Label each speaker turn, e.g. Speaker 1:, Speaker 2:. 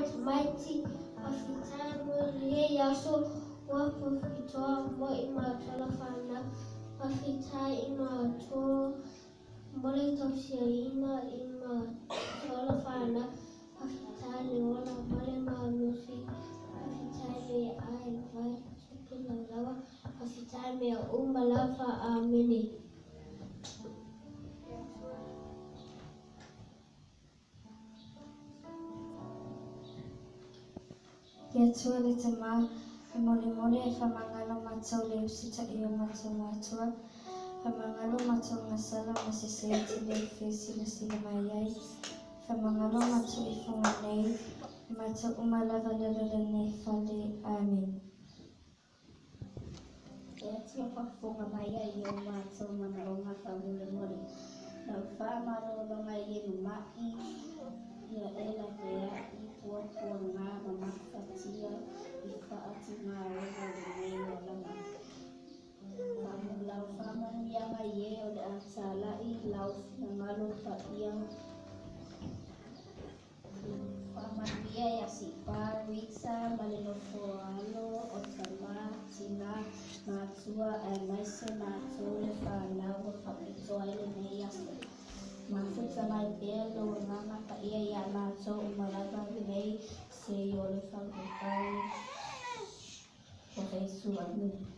Speaker 1: Tamaiti, faafetai mo lenei aso ua faapitoa mo i matou le fanau. Faafetai i matou mo le tausiaina i matou le fanau. Faafetai le ola ma le malosi. Faafetai le ai, vai, tupe laulaua. Faafetai mea uma lava. Amene.
Speaker 2: Le Atua le Tama, e molemole e faamagalo matou le usitaia o matou matua, faamagalo matou gasala ma sese e te le fesilasila mai ai, faamagalo matou i Foga nei, ma matou uma lava lalo lenei fale. Amene.
Speaker 3: Le Atua faafofoga mai ai i o matou manaoga faamolemole. Lau faamalologa i e luma'i ia e lavea'i puapuaga ma mafatia i faatigaola o lenei olaga. Lau faamanuiaga i e o le a tala'i lau finagalo paia faamanuia ia Sipa Rita ma le nofoalo o tama tina matua aemaise matou le fanau ua faapitoa ai lenei aso. Mafuta mai pea lou agaga paia iā matou uma lava nei seia o le faavae o Iesu. Amene.